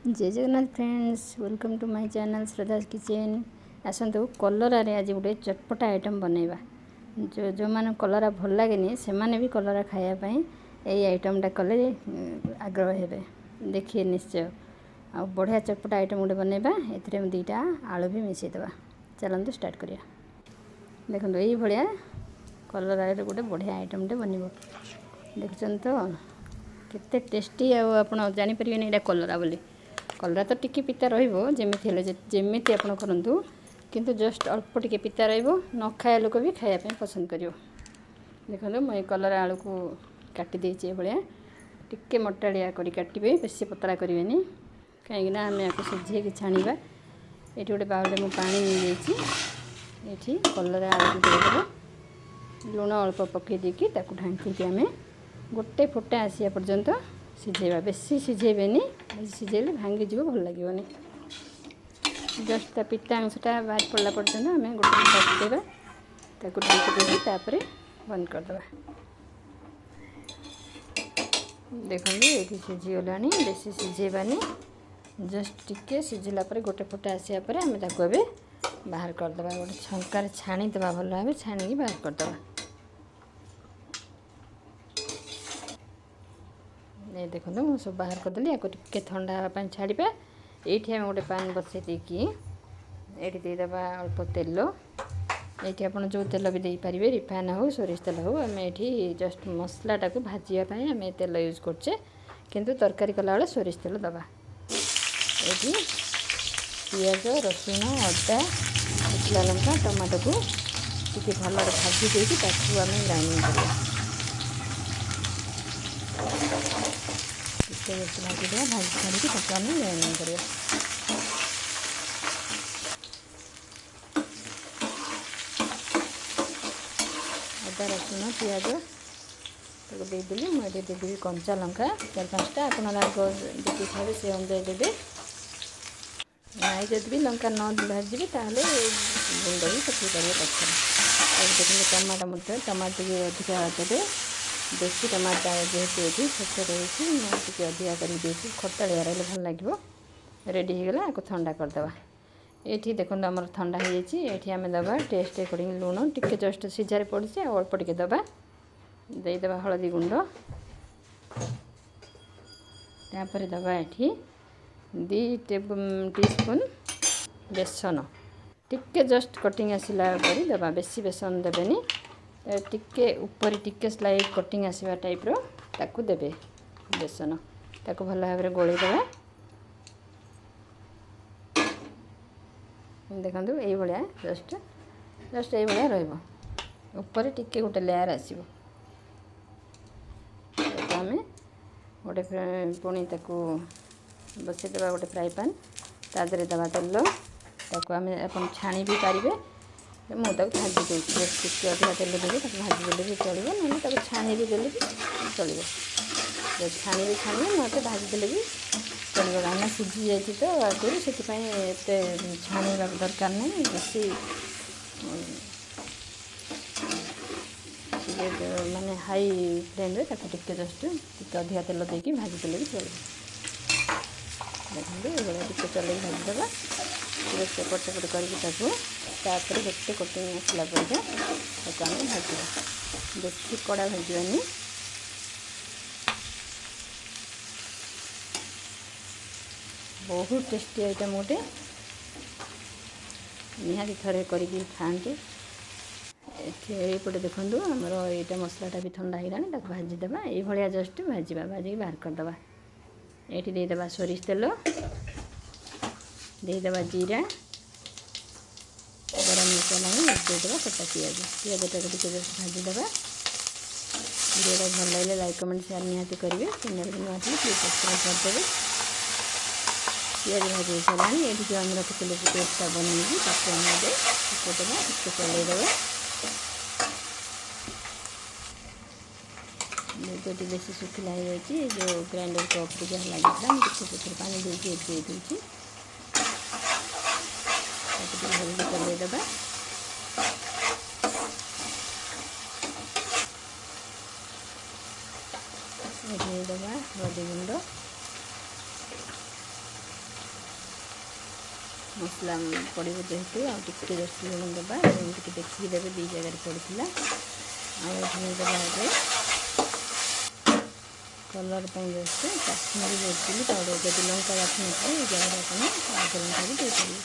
Jay Jagannath friends, welcome to my channel Shraddha's kitchen. ଆସନ୍ତୁ କଲରାରେ ଆଜି ଗୋଟେ ଚଟପଟା ଆଇଟମ୍ ବନେଇବା। ଯେଉଁମାନଙ୍କୁ କଲରା ଭଲ ଲାଗେନି ସେମାନେ ବି କଲରା ଖାଇବା ପାଇଁ ଏଇ ଆଇଟମ୍ଟା କଲେ ଆଗ୍ରହ ହେବେ, ଦେଖିବେ ନିଶ୍ଚୟ। ଆଉ ବଢ଼ିଆ ଚଟପଟା ଆଇଟମ୍ ଗୋଟେ ବନେଇବା। ଏଥିରେ ଆମେ ଦୁଇଟା ଆଳୁ ବି ମିଶାଇଦେବା। ଚାଲନ୍ତୁ ଷ୍ଟାର୍ଟ କରିବା। ଦେଖନ୍ତୁ ଏଇଭଳିଆ କଲରାରେ ଗୋଟେ ବଢ଼ିଆ ଆଇଟମ୍ଟେ ବନିବ। ଦେଖୁଛନ୍ତି ତ କେତେ ଟେଷ୍ଟି, ଆଉ ଆପଣ ଜାଣିପାରିବେନି ଏଇଟା କଲରା ବୋଲି। କଲରା ତ ଟିକେ ପିତା ରହିବ, ଯେମିତି ହେଲେ ଯେମିତି ଆପଣ କରନ୍ତୁ, କିନ୍ତୁ ଜଷ୍ଟ ଅଳ୍ପ ଟିକେ ପିତା ରହିବ। ନ ଖାଇବା ଲୋକ ବି ଖାଇବା ପାଇଁ ପସନ୍ଦ କରିବ। ଦେଖନ୍ତୁ ମୁଁ ଏଇ କଲରା ଆଳୁକୁ କାଟି ଦେଇଛି ଏଭଳିଆ, ଟିକେ ମୋଟାଳିଆ କରି କାଟିବେ, ବେଶୀ ପତଳା କରିବେନି, କାହିଁକିନା ଆମେ ୟାକୁ ସିଝେଇକି ଛାଣିବା। ଏଇଠି ଗୋଟେ ବାଉଲରେ ମୁଁ ପାଣି ନେଇଯାଇଛି। ଏଇଠି କଲରା ଆଳୁକୁ ଦେଇଦେବା, ଲୁଣ ଅଳ୍ପ ପକାଇ ଦେଇକି ତାକୁ ଢାଙ୍କିକି ଆମେ ଗୋଟେ ଫୁଟା ଆସିବା ପର୍ଯ୍ୟନ୍ତ ସିଝେଇବା। ବେଶୀ ସିଝେଇବେନି, ବେଶୀ ସିଝେଇଲେ ଭାଙ୍ଗିଯିବ, ଭଲ ଲାଗିବନି। ଜଷ୍ଟ ତା ପିତା ଅଂଶଟା ବାହାରି ପଡ଼ିଲା ପର୍ଯ୍ୟନ୍ତ ଆମେ ଗୋଟେ ଫୁଟା ଫୁଟେଇବା। ତାକୁ ଢାଙ୍କି ଦେଇକି ତାପରେ ବନ୍ଦ କରିଦେବା। ଦେଖନ୍ତୁ ଏଇଠି ସିଝିଗଲାଣି, ବେଶୀ ସିଝେଇବାନି, ଜଷ୍ଟ ଟିକେ ସିଝିଲା ପରେ ଗୋଟେ ଫୁଟା ଆସିବା ପରେ ଆମେ ତାକୁ ଏବେ ବାହାର କରିଦେବା। ଗୋଟେ ଛଙ୍କାରେ ଛାଣିଦେବା, ଭଲ ଭାବେ ଛାଣିକି ବାହାର କରିଦେବା। ଏ ଦେଖନ୍ତୁ ମୁଁ ସବୁ ବାହାର କରିଦେଲି। ୟାକୁ ଟିକେ ଥଣ୍ଡା ହେବା ପାଇଁ ଛାଡ଼ିବା। ଏଇଠି ଆମେ ଗୋଟେ ପାନ୍ ବସେଇ ଦେଇକି ଏଇଠି ଦେଇଦେବା ଅଳ୍ପ ତେଲ। ଏଇଠି ଆପଣ ଯେଉଁ ତେଲ ବି ଦେଇପାରିବେ, ରିଫାଇନ୍ ହେଉ ସୋରିଷ ତେଲ ହେଉ। ଆମେ ଏଇଠି ଜଷ୍ଟ ମସଲାଟାକୁ ଭାଜିବା ପାଇଁ ଆମେ ତେଲ ୟୁଜ୍ କରୁଛେ, କିନ୍ତୁ ତରକାରୀ କଲାବେଳେ ସୋରିଷ ତେଲ ଦେବା। ଏଇଠି ପିଆଜ, ରସୁଣ, ଅଦା, ଶୁଖିଲା ଲଙ୍କା, ଟମାଟୋକୁ ଟିକେ ଭଲରେ ଭାଜି ଦେଇକି ତାକୁ ଆମେ ଗ୍ରାଇଣ୍ଡିଙ୍ଗ କରିବା। ଟିକେ ବେଶୀ ଭାଜିଦେବା, ଭାଜି ସାରିକି ତାକୁ ଆମେ ଗ୍ରାଇଣ୍ଡିଙ୍ଗ କରିବା। ଅଦା, ରସୁଣ, ପିଆଜ ତାକୁ ଦେଇଦେଲି। ମୁଁ ଏଠି ଦେଇଦେବି କଞ୍ଚା ଲଙ୍କା 4-5ଟା। ଆପଣ ରାଗ ଯେତିକି ଖାଇବେ ସେ ଅନୁଯାୟୀ ଦେବେ। ନାଇଁ ଯଦି ବି ଲଙ୍କା ନ ଭାଜିବେ ତାହେଲେ ଗୁଣ୍ଡ ବି ପକାଇ ପାରିବେ ପଛରେ। ଆଉ ଦେଖନ୍ତୁ ଟମାଟୋ ମଧ୍ୟ, ଟମାଟୋ ଟିକେ ଅଧିକା ଦେବେ। ବେଶୀ ଟମାଟୋ ଯେହେତୁ ଏଠି ଛୋଟ ଛୋଟ ହେଇଛି, ମୁଁ ଟିକେ ଅଧିକା କରିକି ଦେଇଛି, ଖଟାଳିଆ ରହିଲେ ଭଲ ଲାଗିବ। ରେଡ଼ି ହେଇଗଲା, ଆକୁ ଥଣ୍ଡା କରିଦେବା। ଏଇଠି ଦେଖନ୍ତୁ ଆମର ଥଣ୍ଡା ହେଇଯାଇଛି। ଏଇଠି ଆମେ ଦେବା ଟେଷ୍ଟ ଆକର୍ଡ଼ିଂ ଲୁଣ, ଟିକେ ଜଷ୍ଟ ସିଝାରେ ପଡ଼ିଛି, ଆଉ ଅଳ୍ପ ଟିକେ ଦେବା। ଦେଇଦେବା ହଳଦୀ ଗୁଣ୍ଡ। ତାପରେ ଦେବା ଏଠି 2 ଟିସ୍ପୁନ୍ ବେସନ, ଟିକେ ଜଷ୍ଟ କଟିଂ ଆସିଲା ପରି ଦେବା, ବେଶୀ ବେସନ ଦେବେନି। ଟିକେ ଉପରେ ଟିକେ ସ୍ଲାଇଡ଼ କଟିଂ ଆସିବା ଟାଇପ୍ର ତାକୁ ଦେବେ ବେସନ। ତାକୁ ଭଲ ଭାବରେ ଗୋଳେଇ ଦେବା। ଦେଖନ୍ତୁ ଏଇଭଳିଆ ଜଷ୍ଟ ଏଇଭଳିଆ ରହିବ, ଉପରେ ଟିକେ ଗୋଟେ ଲେୟାର୍ ଆସିବ। ତାକୁ ଆମେ ଗୋଟେ ପୁଣି ତାକୁ ବସେଇଦେବା ଗୋଟେ ଫ୍ରାଏ ପ୍ୟାନ୍, ତା ଦେହରେ ଦେବା ତେଲ। ତାକୁ ଆମେ ଆପଣ ଛାଣି ବି ପାରିବେ, ମୁଁ ତାକୁ ଭାଜି ଦେଉଛି। ଟିକେ ଅଧିକା ତେଲ ଦେଇକି ତାକୁ ଭାଜି ଦେଲେ ବି ଚଳିବ, ନହେଲେ ତାକୁ ଛାଣି ବି ଦେଲେ ବି ଚଳିବ। ଯଦି ଛାଣିବେ ଛାଣିବେ, ନହେଲେ ଭାଜି ଦେଲେ ବି ଚଳିବ। କାହିଁକିନା ସିଝି ଯାଇଛି ତ ଆଗରୁ, ସେଥିପାଇଁ ଏତେ ଛାଣିବା ଦରକାର ନାହିଁ। ବେଶୀ ଟିକେ ମାନେ ହାଇ ଫ୍ଲେମ୍ରେ ତାକୁ ଟିକେ ଜଷ୍ଟ ଟିକେ ଅଧିକା ତେଲ ଦେଇକି ଭାଜି ଦେଲେ ବି ଚଳିବ। ଦେଖନ୍ତୁ ଏଇଭଳିଆ ଟିକେ ଚଲେଇକି ଭାଜିଦେବା, ଜଷ୍ଟ ଏପଟ ସେପଟ କରିକି ତାକୁ। ତାପରେ ଗୋଟେ କୋଟିଂ ଆସିଲା ପରିକା ତାକୁ ଆମେ ଭାଜିବା, ବେଶୀ କଡ଼ା ଭାଜିବାନି। ବହୁତ ଟେଷ୍ଟି ଆଇଟମ୍ ଗୋଟେ, ନିହାତି ଥରେ କରିକି ଖାଆନ୍ତୁ। ଏଠି ଏଇପଟେ ଦେଖନ୍ତୁ ଆମର ଏଇଟା ମସଲାଟା ବି ଥଣ୍ଡା ହେଇଗଲାଣି, ତାକୁ ଭାଜିଦେବା। ଏଇଭଳିଆ ଜଷ୍ଟ ଭାଜିବା, ଭାଜିକି ବାହାର କରିଦେବା। ଏଇଠି ଦେଇଦେବା ସୋରିଷ ତେଲ, ଦେଇଦେବା ଜିରା, ଗରମ ମସଲା ଦେଇଦେବା କଟା ପିଆଜ। ପିଆଜଟାକୁ ଟିକେ ଜଷ୍ଟ ଭାଜିଦେବା। ଭିଡ଼ିଓଟା ଭଲ ଲାଗିଲେ ଲାଇକ୍, କମେଣ୍ଟ, ସେୟାର ନିହାତି କରିବେ। ଚ୍ୟାନେଲକୁ ନୂଆ ଥିଲେ ପ୍ଲିଜ୍ ସବସ୍କ୍ରାଇବ୍ କରିଦେବେ। ପିଆଜ ଭାଜି ହେଇସାରିଲାଣି। ଏଇଠି ଯେଉଁ ଆମେ ରଖିଥିଲେ ସେ ପେଷ୍ଟଟା ବନେଇକି ତାକୁ ଆମେ ଏବେ ପକାଇଦେବା, ଟିକେ ଚଲେଇଦେବା। ଯେହେତୁ ବେଶୀ ଶୁଖିଲା ହେଇଯାଇଛି, ଯେଉଁ ଗ୍ରାଇଣ୍ଡର କପ୍ରେ ଯାହା ଲାଗିଥିଲା ମୁଁ ଟିକେ ସେଥିରେ ପାଣି ଦେଇକି ଏଠି ଦେଇଦେଉଛି। ତାକୁ ଟିକେ ଭଲରେ ଚଲେଇଦେବା। ଏଠି ଦେଇଦେବା ହଳଦୀ ଗୁଣ୍ଡ, ମସଲା ପଡ଼ିବ ଯେହେତୁ, ଆଉ ଟିକେ ଜଷ୍ଟ ଲୁଣ ଦେବା। ଲୁଣ ଟିକେ ଦେଖିକି ଦେବେ, ଦୁଇ ଜାଗାରେ ପଡ଼ିଥିଲା। ଆଉ ଏଠି ଦେବା ଏବେ କଲର୍ ପାଇଁ just Kashmiri red chilli powder. ଯଦି ଲଙ୍କା ବାଛୁନଥିବେ, ଏଇ ଜାଗାରେ ଆପଣ ରାଗ ଲଙ୍କା ବି ଦେଇପାରିବେ।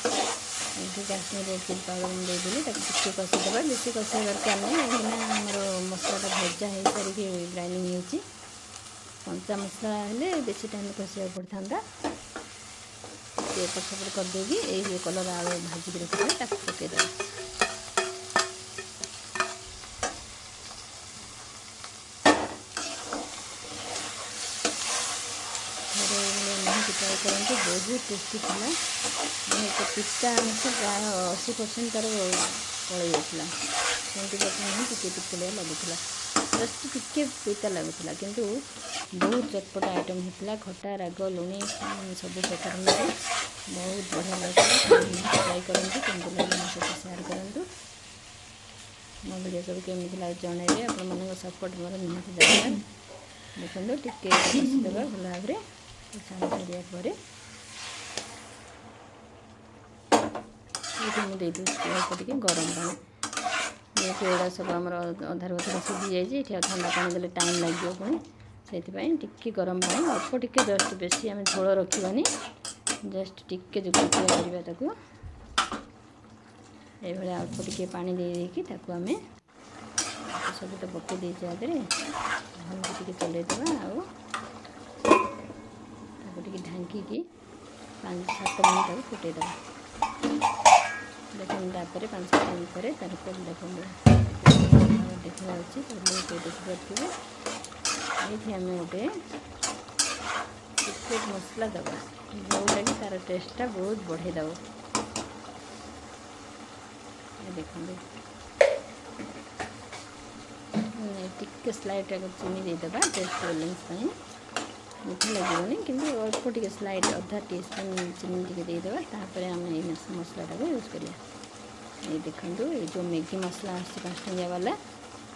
ଏଠି କାଶ୍ମୀର ରେଡ଼୍ ଚିଲି ପାଉଡ଼ର ମୁଁ ଦେଇଦେଲି। ତାକୁ ଟିକେ କଷିଦେବା, ବେଶୀ କଷିବା ଦରକାର ନାହିଁ, କାହିଁକିନା ଆମର ମସଲାଟା ଭଜା ହେଇସାରିକି ଗ୍ରାଇଣ୍ଡିଙ୍ଗ ହେଇଛି। କଞ୍ଚା ମସଲା ହେଲେ ବେଶୀ ଟାଇମ୍ କଷିବାକୁ ପଡ଼ିଥାନ୍ତା। ଟିକେ ଏପଟ ସେପଟ କରିଦେଇକି ଏଇ ଯେଉଁ କଲରା ଆଳୁ ଭାଜିକି ରଖିଥିବା, ତାକୁ ପକାଇଦେବା। ଥରେ ଏଇଭଳିଆ ନିହାତି ଟ୍ରାଏ କରନ୍ତୁ, ବହୁତ ଟେଷ୍ଟି ଥିଲା। ମାନେ ଏତେ ପିତା ଅଂଶ ପ୍ରାୟ 80% ତା'ର ପଳେଇ ଯାଇଥିଲା, 20% ହିଁ ଟିକେ ପିତାଳିଆ ଲାଗୁଥିଲା, ଜଷ୍ଟ ଟିକେ ପିତା ଲାଗୁଥିଲା, କିନ୍ତୁ ବହୁତ ଚଟପଟା ଆଇଟମ୍ ହେଇଥିଲା। ଖଟା, ରାଗ, ଲୁଣି ସବୁ ପ୍ରକାର ହେଇକି ବହୁତ ବଢ଼ିଆ ଲାଗୁଥିଲା। ନିହାତି ଟ୍ରାଏ କରନ୍ତୁ, କେମିତି ଲାଗିଲା ମୋ ସହିତ ସେୟାର କରନ୍ତୁ। ମୋ ଭିଡ଼ିଓ ସବୁ କେମିତି ଲାଗୁଛି ଜଣାଇବେ। ଆପଣମାନଙ୍କ ସପୋର୍ଟ ମୋର ନିହାତି ଦରକାର। ଦେଖନ୍ତୁ, ଟିକେ କଷିଦେବା ଭଲ ଭାବରେ। କଷା ସାରିବା ପରେ ଏଇଠି ମୁଁ ଦେଇଦେଉଛି ଅଳ୍ପ ଟିକେ ଗରମ ପାଣି। ଯେହେତୁ ଏଗୁଡ଼ା ସବୁ ଆମର ଅଧାରୁ ଅଧିକ ସିଝି ଯାଇଛି, ଏଠି ଆଉ ଥଣ୍ଡା ପାଣି ଦେଲେ ଟାଇମ୍ ଲାଗିବ ପୁଣି, ସେଇଥିପାଇଁ ଟିକେ ଗରମ ପାଣି ଅଳ୍ପ ଟିକେ ଜଷ୍ଟ, ବେଶୀ ଆମେ ଝୋଳ ରଖିବାନି, ଜଷ୍ଟ ଟିକେ ଜୁକୁଜୁକିଆ କରିବା ତାକୁ। ଏଇଭଳିଆ ଅଳ୍ପ ଟିକେ ପାଣି ଦେଇ ଦେଇକି ତାକୁ ଆମେ ସବୁ ତ ପକାଇ ଦେଇଛେ, ଆ ଦେହରେ ଭଲକି ଟିକେ ଚଲେଇଦେବା ଆଉ ତାକୁ ଟିକେ ଢାଙ୍କିକି 5-7 ମିନିଟ୍ ତାକୁ ଫୁଟେଇଦେବା। ଦେଖନ୍ତୁ, ତାପରେ 5-7 ମିନିଟ୍ ପରେ ତାର ଦେଖନ୍ତୁ କେତେ ସୁନ୍ଦର ଭାବରେ ଦେଖାଯାଉଛି, ତାର ଲୁକ୍ ଦେଖିପାରୁଥିବେ। ଏଇଠି ଆମେ ଗୋଟେ ସିକ୍ରେଟ୍ ମସଲା ଦେବା, ଯେଉଁଟାକି ତା'ର ଟେଷ୍ଟଟା ବହୁତ ବଢ଼େଇ ଦେବ। ଦେଖନ୍ତୁ, ଟିକେ ସ୍ଲାଇଟ୍ ଆଗ ଚିନି ଦେଇଦେବା ଟେଷ୍ଟ ବାଲାନ୍ସ ପାଇଁ। ମିଠା ଲାଗିବନି, କିନ୍ତୁ ଅଳ୍ପ ଟିକେ ସ୍ଲାଇଟ୍ ଅଧା ଟି ସ୍ପୁନ୍ ଚିନି ଟିକେ ଦେଇଦେବା। ତାପରେ ଆମେ ଏଇ ମସଲାଟାକୁ ୟୁଜ୍ କରିବା। ଏଇ ଦେଖନ୍ତୁ, ଏଇ ଯେଉଁ ମ୍ୟାଗି ମସଲା ଆସୁଛି 5 ଟଙ୍କିଆ ବାଲା,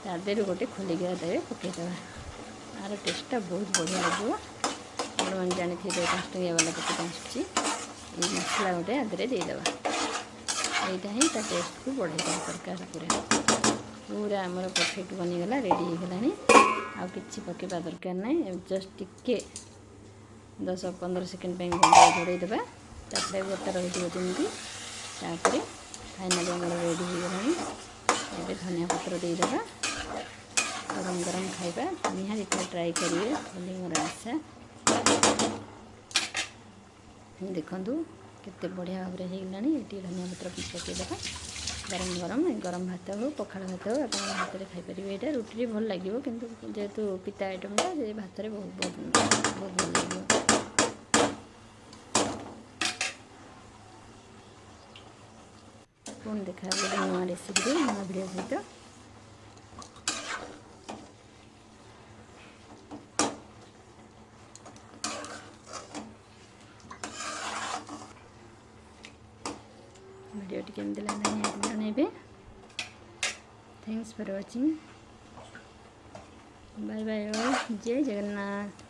ତା ଦେହରୁ ଗୋଟେ ଖୋଲିକି ଦେହରେ ପକାଇଦେବା। ଆର ଟେଷ୍ଟଟା ବହୁତ ବଢ଼ିଆ ଲାଗିବ। ଆପଣମାନେ ଜାଣିଥିବେ 5 ଟଙ୍କିଆ ବାଲା ପ୍ୟାକେଟ୍ ଆସୁଛି। ଏଇ ମସଲା ଗୋଟେ ଆ ଦେହରେ ଦେଇଦେବା, ଏଇଟା ହିଁ ତା ଟେଷ୍ଟକୁ ବଢ଼େଇଦେବ। ତରକାରୀ ପୁରା ପୁରା ଆମର ପରଫେକ୍ଟ ବନିଗଲା, ରେଡ଼ି ହେଇଗଲାଣି। ଆଉ କିଛି ପକାଇବା ଦରକାର ନାହିଁ। ଜଷ୍ଟ ଟିକେ 10-15 ସେକେଣ୍ଡ ପାଇଁ ଘୋଡ଼େଇ ଦେବା, ତା ଫ୍ଲେଭରଟା ରହିଯିବ ଯେମିତି। ତାପରେ ଫାଇନାଲି ଆମର ରେଡ଼ି ହେଇଗଲାଣି। ଏବେ ଧନିଆ ପତ୍ର ଦେଇଦେବା, ଗରମ ଗରମ ଖାଇବା। ନିହାତି ଥରେ ଟ୍ରାଏ କରିବେ ବୋଲି ମୋର ଆଶା। ଦେଖନ୍ତୁ କେତେ ବଢ଼ିଆ ଭାବରେ ହେଇଗଲାଣି। ଏଠି ଧନିଆ ପତ୍ର ପକାଇଦେବା। ଗରମ ଗରମ ଗରମ ଭାତ ହେଉ, ପଖାଳ ଭାତ ହେଉ, ଆପଣ ଭାତରେ ଖାଇପାରିବେ। ଏଇଟା ରୁଟିରେ ଭଲ ଲାଗିବ, କିନ୍ତୁ ଯେହେତୁ ପିତା ଆଇଟମ୍ଟା, ସେ ଭାତରେ ବହୁତ ବହୁତ ବହୁତ ଭଲ ଲାଗିବ। ପୁଣି ଦେଖା ହେବ ଗୋଟେ ନୂଆ ରେସିପିରେ, ନୂଆ ଭିଡ଼ିଓ ସହିତ। ଭିଡ଼ିଓଟି କେମିତି ଲାଗିଲା ନିହାତି ଜଣାଇବେ। Thanks for watching, bye bye all, Jay Jagannath.